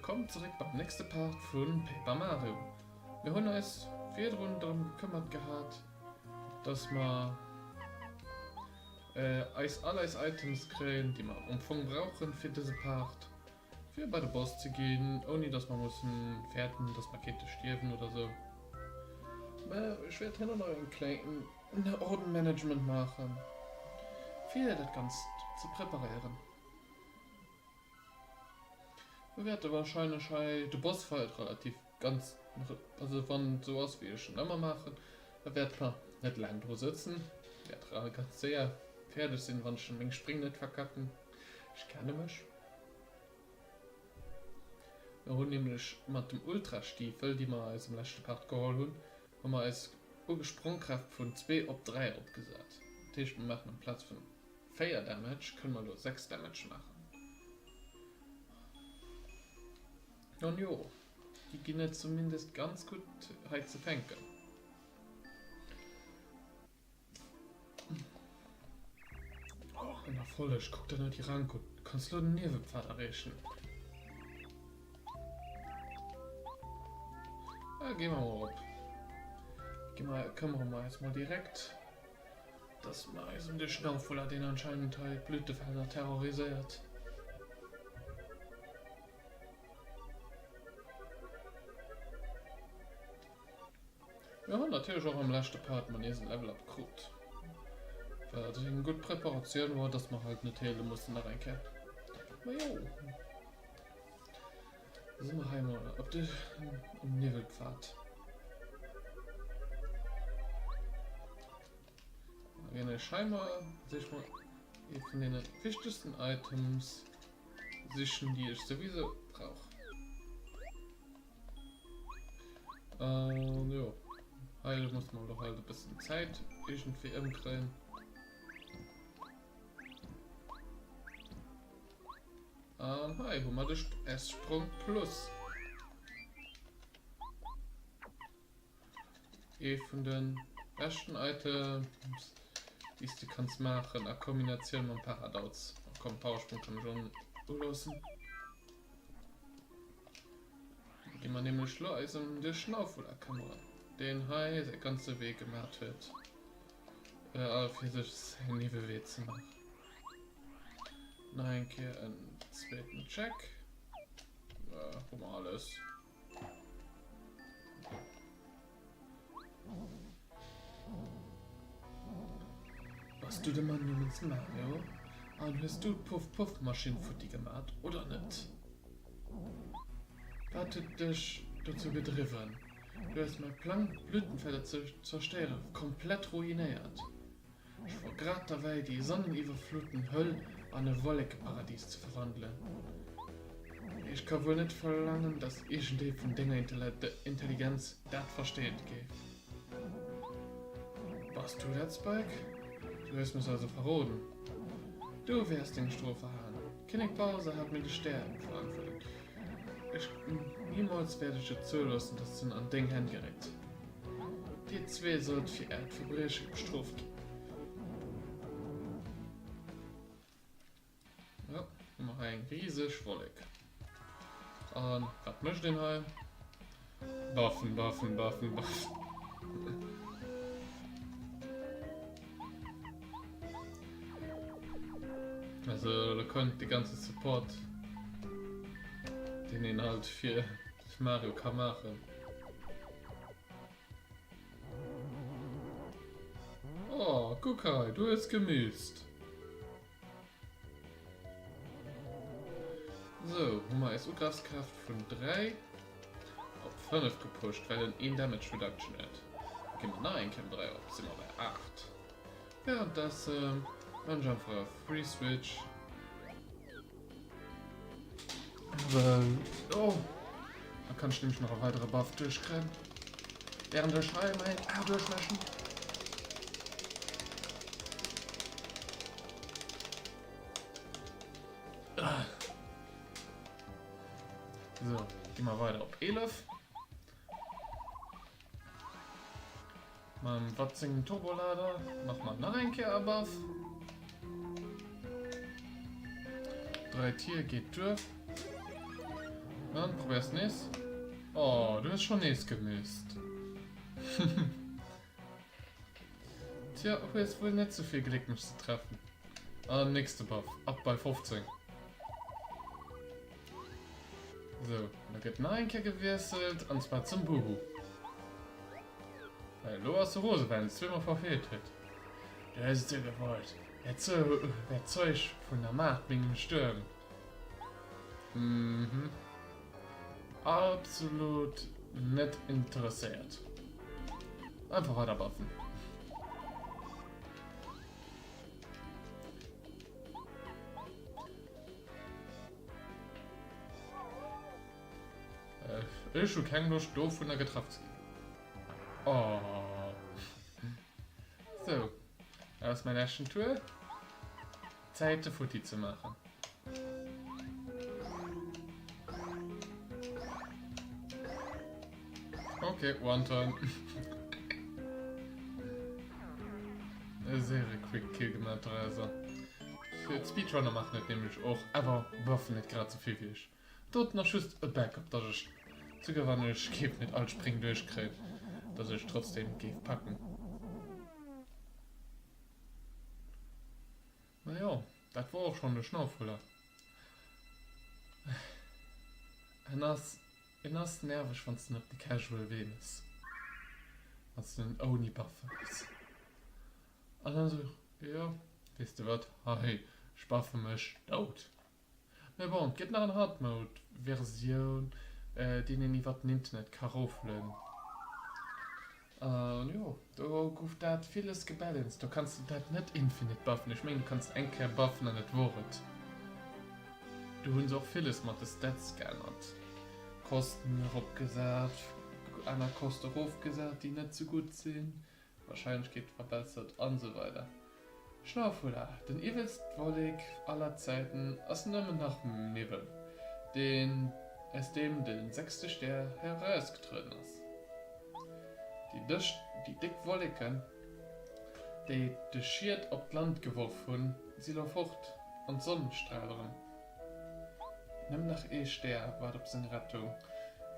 Wëllkomm zeréck beim nächste Part vun Paper Mario. Mir hunn eis virdrun drëm gekëmmert gehat, dass mer eis all eis Items kréien, déi mer am Fong brauchen fir dëse Part, fir bei de Boss ze ginn, ouni dass mer mussen fäerten, dass mer kéinte stierwen oder sou. Mä ech wäert herno nach eng kleng Ordenmanagement maachen, fir dat Ganzt ze preparéieren. Mir wäerte wahrscheinlech hei de Bossfight relativ ganz, also wann et esou ass wéi ech en ëmmer maachen, da wäerte mer net laang dru sëtzen, wäert ganz séier fäerdeg sinn, wann ech meng Spréng net verkacken. Ech kenne mech. Mir hunn nämlech mat dem Ultrastiefel, déi mer eis am leschte Part geholl hunn, hu mer eis Sprongkraaft vun 2 op 3 eropgesat. Dat heescht mir maachen amplaz vun 4 Damage kënne mer elo 6 Damage maachen. Nun jo, déi ginn et zumindest ganz gutt hei ze fänken. Oh, en Erfolleg, kuck der net déi Rank un. Du kanns elo den Niewepfad erreechen. Ah, gi mer mol op. Gi mer, këmmere mer eis mol direkt. Dass mer eis em de Schnaufwuller, deen anscheinend hei d'Blütefelder terroriséiert. Mir hunn natierlech och am leschte Part mol nees en Level Up krut. Wat eng gutt Preparatioun war, dass mer halt net heele mussen nach eng Kéier. Ma jo. Si mer hei mol op de um Niwwelpfad. Da ginn ech hei mol sich mol ee vun deene wichtegsten Items sichen, déi ech souwisou brauch. An jo, hei muss mer elo halt e bëssen Zäit iergendwéi ëmkréien. An hei hu mer de S-Sprong Plus. Ee vun de beschten Items, déi s de kanns maachen a Kombinatioun mam Paradauts. Oh komm, Powersprong kann ech och uloossen. Da gi mer nämlech lo eis ëm de Schnaufwuller këmmeren, deen hei säi ganze Wee gemat huet, fir sech säin Niwwelwee ze maachen. Nach eng Kéier en zweeten Check. Äh, hu mer alles. Bass du de Mann namens Mario? An hues du d'Puff-Puff-Maschinn futti gemat, oder net? Wat huet dech dozou gedriwwen? Du hues mäi Plang, d'Blütenfelder ze zerstéieren, komplett ruinéiert. Ech wor grad derbäi, déi sonneniwwerfluten Höll an e Wollekeparadies ze verwandelen. Mee ech ka wuel net verlaangen, dass iergendee vun denger Intelligenz dat versteet géif. Bass du dat, Spike? Du hues mech also verroden. Du wäers deng Strof erhalen. Kinnek Bowser hat mir de Stär verantwortet. Ech, nimools wäert ech et zouloossen, dass en an deng Hänn geréit. Dir zwee sollt fir äert Verbrieche bestrooft ginn. Jo, hu mer hei eng riseg Wollek. An wat mécht een hei? Buffen, buffen, buffen, buffen. Also da kommt de ganze Support, den een halt fir Mario ka maachen. Oh, kuck hei, du hues gemisst. So, hu mer eis Ugrafskraaft vun 3 op 5 gepusht, well en een Damage Reduction huet. Gi mer nach eng Kéier 3 op, si mer bei 8. Währenddessen man ech einfach e Free Switch. Well, oh, da kann ech nämlech nach e weidere Buff duerchkréien. Während ech hei mäin A duerchmeschen. Ah. So, gi mer weider op 11. Mam Watt sengem Turbolader mache mer nach eng Kéier e Buff. 3 Tier geet duer. Dann probéiers nees. Oh, du hues schon nees gemisst. Tja, hues wuel net souvill Gléck mech ze treffen. An nächste Buff, ab bei 15. Sou, da gëtt nach eng Kéier gewiesselt, an zwar zum Buhu. Well elo ass e rose, well en zweemol verfeelt huet. Du hues et jo gewollt, wär Zeug vun der Maart mengem Stuerm. Mhm. Absolut net interesséiert. Einfach weider buffen. Äh, ech hu keng Loscht dovunner getraff ze ginn. Oh. So, dat ass mäi leschten Tour. Zäit de futti ze maachen. Ok, one turn. E séiere Quick Kill gemaach Dreiser. Fir d'Speedrunner maachen et nämlech och, awer buffen net grad sou vill wéi ech. Doten ass just e Backup, dass ech, souguer wann ech géif net all Spréng duerchkréien, dass ech trotzdem géif packen. Ma jo, dat wor och schon de Schnaufhuller. En ass, en ass nerveg wanns de en op de Casual Wee mëss. Wanns de en ouni buffe mëss. An dann sou, jo, weess de wat, hei, ech buffe mech dout. Mee bon, et gëtt nach en Hard Mode Versioun deen een iwwert den Internet ka roflueden. An jo, do gouf dat villes gebalanced. Do kanns de dat net infinite buffen. Ech mengen du kanns eng Kéier buffen an dat wor et. Do hunn se och villes mat de Stats geännert. Kosten eropgesat, aner Koste erofgesat déi net sou gutt sinn. Wahrscheinlechkeet verbessert an esou weider Schnaufhulla, den iwwelst Wollek aller Zäiten ass nëmmen nach Niwwel, deen aus deem de sechste Stär herausgetrueden ass. Déi dëscht, déi déck Wolleken, déi de Schiet op d'Land geworf hunn, si lo fort an d'Sonn straalt erëm. Nëmmen nach ee Stär waart op seng Rettung,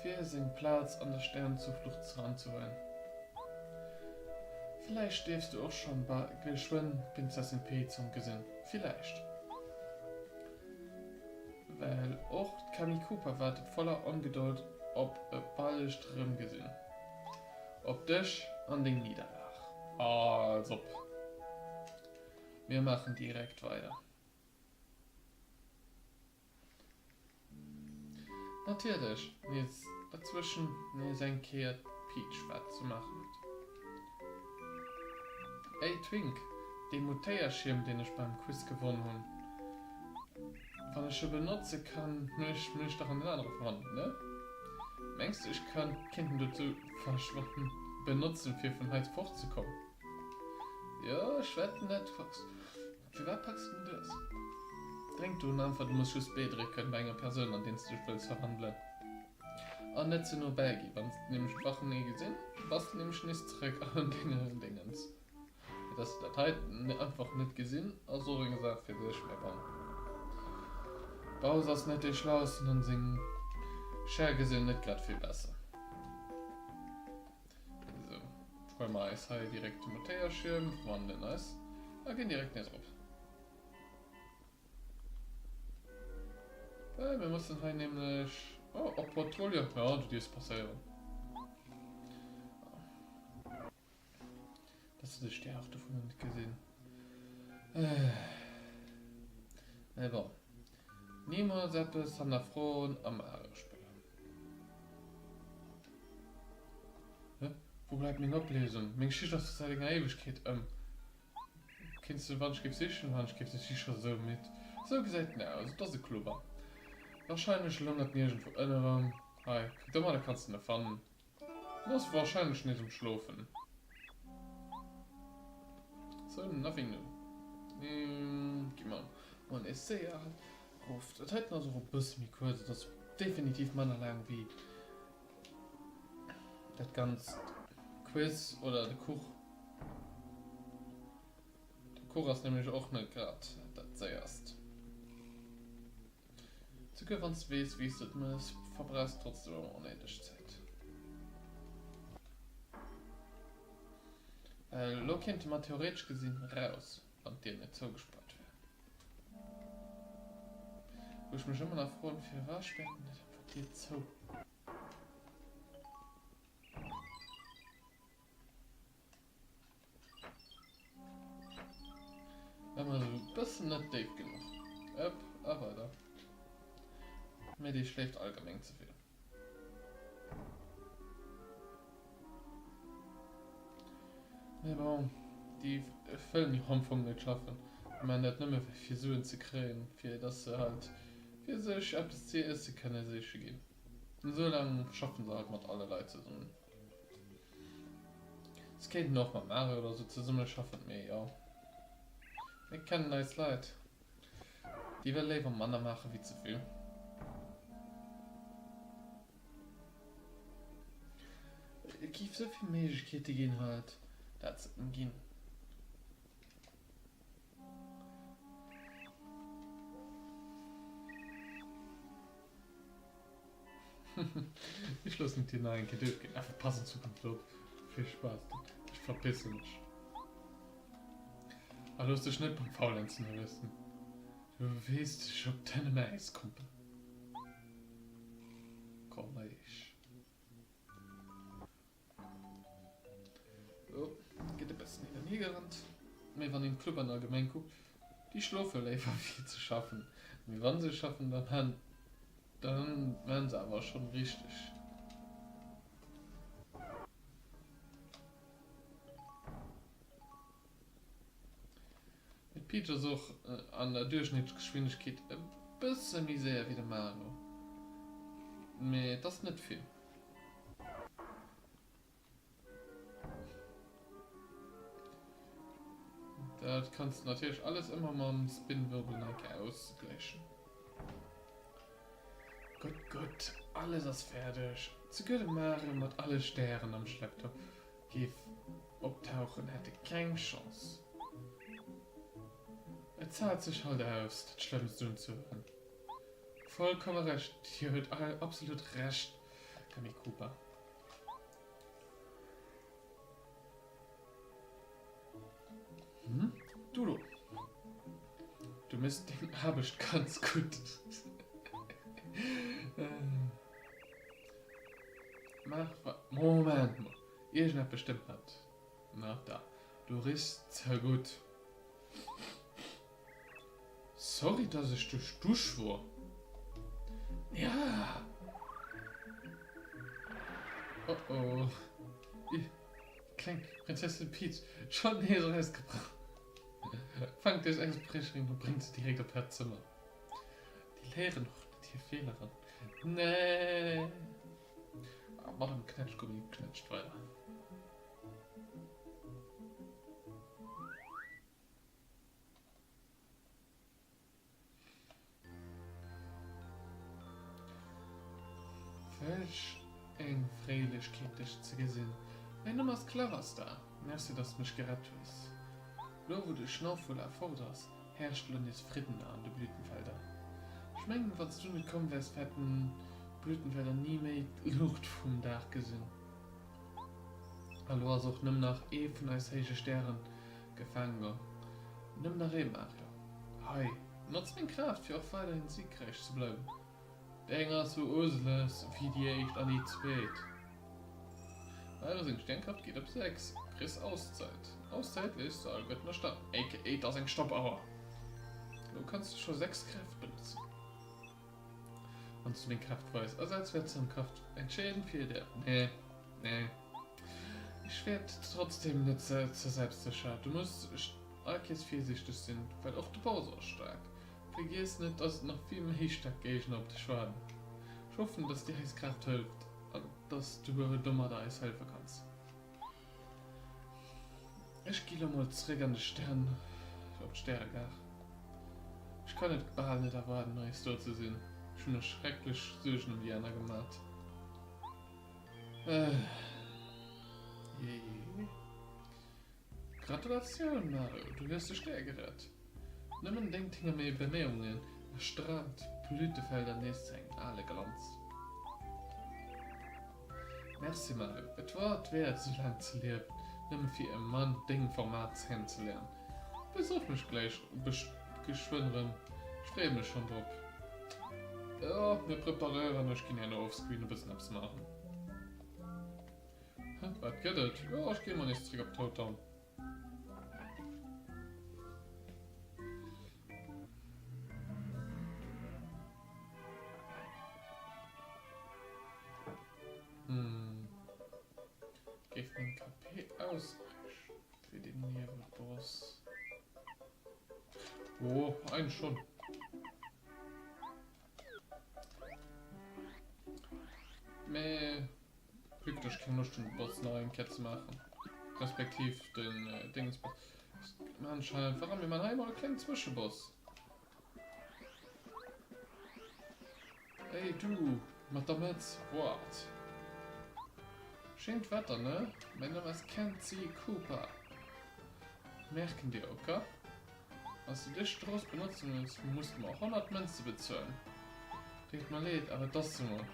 fir seng Plaz an der Sternzuflucht anzehuelen. Villäicht dierfs du och schonn geschwënn d'Prinzessin Perizon gesinn. Villäicht. Well och d'Camille Cooper waartet voller Ongedold op e ballegt Erëmgesinn. Op dech an deng Nidderlag. Als ob. Mir maachen direkt weider. Natierlech nees derzwëschen nees eng Kéier d'Peach wat ze maachen huet. Ey Twink, dee Mutéierschierm deen ech beim Quiz gewonn hunn, wann ech e benotze kann ech mech dach an en anere verwandelen, ne? Mengs de ech kéint en dozou verschwannen benotzen fir vun hei fort ze kommen? Jo ech wetten dat packs. Firwat packs de net aus? Denk drun einfach, du muss just B drécken bei enger Persoun an deen s de dech wëlls verwandelen. An net ze no bäi ginn, wann s de nämlech d'Wachen ee gesinn, bass de nämlech nees zeréck an denger Dingens. Fir dass se dat hei einfach net gesinn ass och eng Saach fir sech, mä bon. Bowser ass net dee Schlauesten an seng Scherge sinn net grad vill besser. Sou, huele mer eis hei direkt de Mutéierschierm, verwandelen eis a ginn direkt nees erop. Well mir mussen hei nämlech... Oh, op Patrouille. Ja, du dierfs passéieren. Dass se de Stär och dovun net gesinn. Mä bon. Nimools eppes hannerfroen a Mario-Spiller. Hä? Wou bleift meng Opléisung? Meng Schicht ass säit enger Éiwegkeet ëm. Kéints du wann ech géif sichen? Wann ech géif sichen, si scho sou midd. Sou gesäit en aus. Et ass e Klubber. Warscheinlech lungert en iergendwou ënnerëm. Hei, kuck, domadder kanns de en fannen. En ass warscheinlech nees um Schlofen. So, nothing new. Gi mer mol nees séier erof. Dat heiten ass och e bësse méi kuerz. Et ass definitiv manner laang wéi dat ganzt Quiz oder de Kuch. De Kuch ass nämlech och net grad dat séierst. Souguer wann s de weess, wéi s de et mëss, verbrauchs de trotzdem ëmmer onnéideg Zäit. Well elo kéinte mer theoretesch gesinn raus, wann d'Dier net zougespaart wär. Wou ech mech ëmmer nach froen, firwat späert en net einfach d'Dier zou? Ëmmer esou e bëssen net déif genuch. Ëpp, a weider. Mee déi schléift allgemeng ze vill. Mee bon, déi wëllen jo am Fong net schaffen. Déi maachen dat nëmme fir Suen ze kréien, fir dass se halt fir sech eppes ze iesse kënne siche ginn. Esou laang schaffen se halt mat alle Leit zesummen. Se kéinten och mam Mario oder sou zesumme schaffen, mee jo, mir kennen eis Leit, déi wëlle léiwer manner maache wéi ze vill. Et géif sou vill Méiglechkeete ginn halt dat ze ëmginn. Ech loossen d'Dier nach eng Kéier duerchginn. Einfach pass an Zukunft op. Vill Spaass. Ech verpisse mech. A looss dech net beim Faulenzen erwëssen. Du bewees dech op dënnem Äis, Kumpel. Kolleg. Oh, gëtt e bëssen hin an hier gerannt. Mee wann een d'Clubben allgemeng kuckt, déi schlofe léiwer wéi ze schaffen. Mee wann se schaffen, dann han, dann maan se awer schonn richteg. Mee d'Peach ass och an der Duerchschnittsgeschwindegkeet e bësse méi séier wéi de Mario. Mee et ass net vill. Dat kanns de natierlech alles ëmmer mam Spinwirbel nach eng Kéier ausgläichen. Gutt, gutt, alles ass fäerdeg. Souguer de Mario mat alle Stären am Schlepptau géif optauchen, hätt e keng Chance. Et zahlt sech halt aus, dat Schlëmmst unzehuelen. Vollkomme Recht, Dir huet absolut Recht, Camille Cooper. Hm, du do. Du méchs deng Aarbecht ganz gutt. Maach wa. Moment mol, iergendeppes stëmmt net. Na da, du richs ze gutt. Sorry dass ech duerch d'Dusch wor. Ja! Oh oh. Kleng Prinzessin Peach schon nees erausgebrach. Fangt dës Ausbriecherin a bréngt se direkt op hiert Zëmmer. Déi léieren och net hir Feeleren. Nee! A Madame Knätschgummi knätscht weider. Welch eng Fréilechkeet dech ze gesinn. Mäin Numm ass Cleverstar. Merci dass de mech gerett hues. Lo wou de Schnaufvula fort ass, herrscht lo nees Fridden an de Blütenfelder. Ech mengen wanns du net komm wärs hätten d'Blütenfelder ni méi d'Luucht vum Dag gesinn. A lo ass och nëmmen nach ee vun eis héije Stären gefaangen. Nëmmen nach ee, Mario. Hei, notz meng Kraaft, fir och weiderhin siegräich ze bleiwen. Deng ass sou useless wéi déi éischt an déi zweet. Mario seng Sternkraaft geet op 6. Kriss Auszäit. Auszäit léist du alleguerten a Stapp, aka et ass eng Stoppauer. Lo kanns du scho 6 Kräft benotzen. Wann s du meng Kraaft weis asetz, wäert se am Kampf entscheedend fir der. Nee, nee. Ech wäert trotzdem net ze selbstsécher. Du muss all Kees virsiichteg sinn, well och de Bowser ass staark. Vergiess net, dass et nach vill méi staark Géigner op dech waarden. Ech hoffen, dass dir eis Kraaft hëlleft an dass du domadder eis hëllefe kanns. Ech gi lo mol zréck an de Stern, op d'Stäregare. Ech kann et bal net erwaarden, nees do ze sinn. Ech hunn mer schrecklech Suergen ëm déi aner gemat. Jee. Gratulatioun, Mario, du hues de Stär gerett. Nëmmen dénk denger Beméiungen a Strat. Blütefelder nees zu engem ale Glanz. Merci Mario, et war et wäert sou laang ze liewen, nëmme fir e Mann dengem Format kennenzeléieren. Besuch mech gläich geschwënn rëm, ech freeë mech schonn drop. Jo, mir preparéieren, ech ginn herno offscreen e bëssen eppes maachen. Hä, wat gëtt et? Jo, ech gi mol nees zréck op Toad Town. Hm. Géif meng KP ausreichen fir den Nieweboss? Oh, eigentlich schon. Mee vue que ech keng Loscht hunn de Boss nach eng Kéier ze maachen, respektiv den Dingensboss, maan ech hei einfach an mir maan hei emol e klengen Zwëscheboss. Ey du mat der Mëtz, what? Schéint Wetter, ne? Mäin Numm ass Kent C. Cooper. Merken dir, ok? Wann s du dës Strooss benotzen wëlls, muss de mer 100 Mënze bezuelen. Deet mer leed, awer et ass sou mol.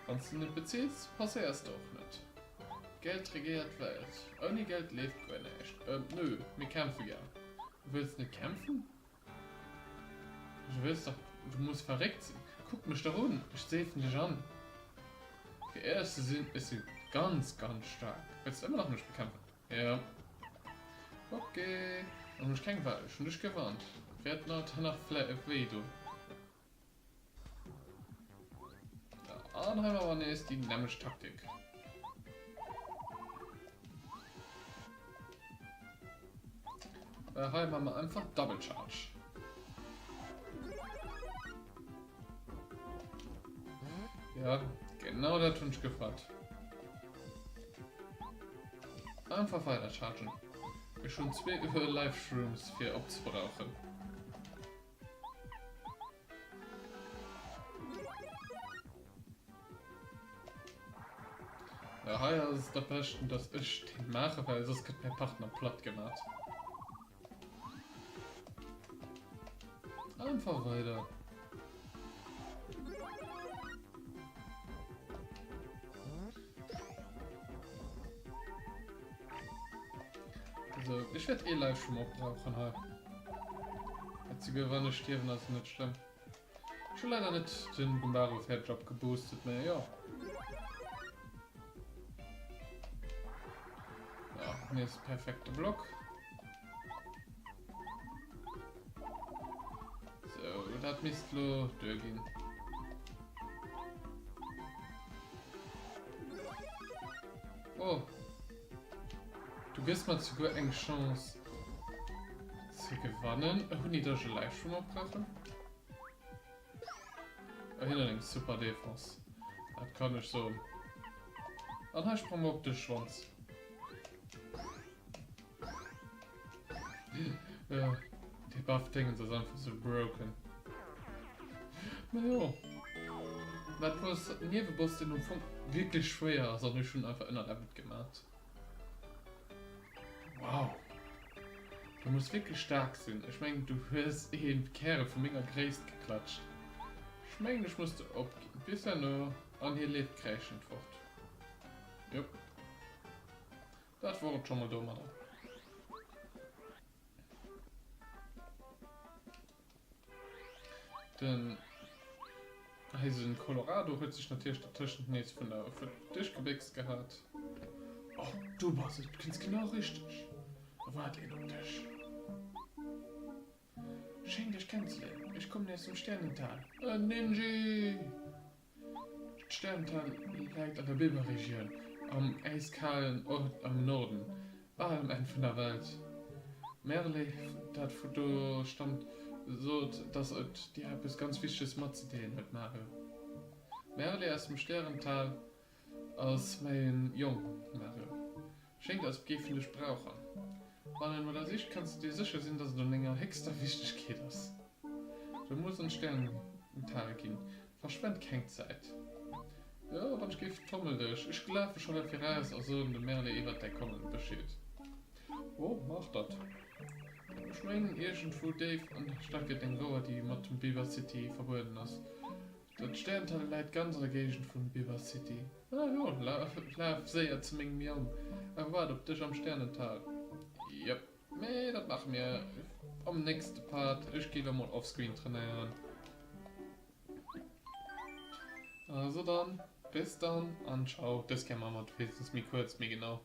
Wann s de net bezills, passéiers de och net. Geld regéiert d'Welt. Ouni Geld leeft guer näischt. Ehm, nö, mir kämpfe gär. Du wëlls net kämpfen? Du wëlls dach, du muss verréckt sinn. Kuck mech dach un, ech seefen dech an. Fir éierlech ze sinn, ech si ganz, ganz staark. Wëlls de ëmmer nach mech bekämpfen? Jo. Ok, dann hunn ech keng Wahl, ech hunn dech gewarnt. Wäert nach nach wéi doen. An hei hu mer nees déi nämmlecht Taktik. Hei maache mer einfach Double Charge. Ja, genau dat hunn ech gefrot. Einfach weider chargen. Ech hunn zwee Life Shrooms fir opzebrauchen. Ja, hei ass et am beschten, dass ech den maache, well soss gëtt mäi Partner platt gemaat. Einfach weider. Also, ich werde eh live schon opbrauchen hei. Souguer wann ech stierwen ass net schlëmm. Ech hu leider net den Gumbaro fäerdeg opgeboostet, mä jo. Ja, nees perfekte Block. Sou, dat misst lo duer ginn. Oh. Du gëss mer souguer eng Chance ze gewannen. Ouni dass ech e Life-Schwung opbrauchen. Oh, hien huet eng super Defense. Dat kann ech soen. An hei sprange mer op de Schwanz. Ja, dee Buff-Dingens ass einfach sou broken. Ma jo. Dat Boss, Nieweboss, deen am Fong wierklech schwéier ass an ech hunn einfach ënnerlevelt gemat. Wow. Du muss wierklech staark sinn. Ech mengen, du hues een Kärel vu menger Gréisst geklatscht. Ech mengen, ech muss de opginn. Bis herno. An hie leeft kräischend fort. Jupp. Dat wor et scho mol domadder. Den eisen Colorado huet sech natierlech dertëschent nees vun der vun Dësch gebéckst gehat. Oh, du bass et, du kënns genau richteg. Do waart een op dech. Schéin dech kennenzeléieren. Ech kommen aus dem Sternental. En Ninji! D'Sternental läit an der Biberregioun, am äiskalen Ort am Norden, bal um Enn vun der Welt. D'Merle, dat vu do stammt, sot, dass et dir eppes ganz Wichteges matzedeelen huet, Mario. D'Merle aus dem Stärental ass mäin Jong, Mario. Schéngt, als géif en dech brauchen. Wann en no der sicht, kanns du dir sécher sinn, dass et un enger héchster Wichtegkeet ass. Du muss an d'Stärental ginn. Verschwend keng Zäit. Jo, wann ech géif, tommel dech. Ech lafe scho hei viraus a soen dem Merle iwwert däi Kommen Bescheed. Oh, maach dat. Ech mengen iergendwou déif an der Stad gëtt eng Rouer déi mat dem Biber City verbueden ass. Dat Stärental läit ganz an der Géigend vun Biber City. Ah jo, laf séier zu mengem Jong, e waart op dech am Stärental. Jep, mee dat maache mir am nächste Part. Ech gi lo mol offscreen trainéieren. Also dann, bis dann an ciao. Dës Kéier maache mer et wéinstens méi kuerz, méi genau.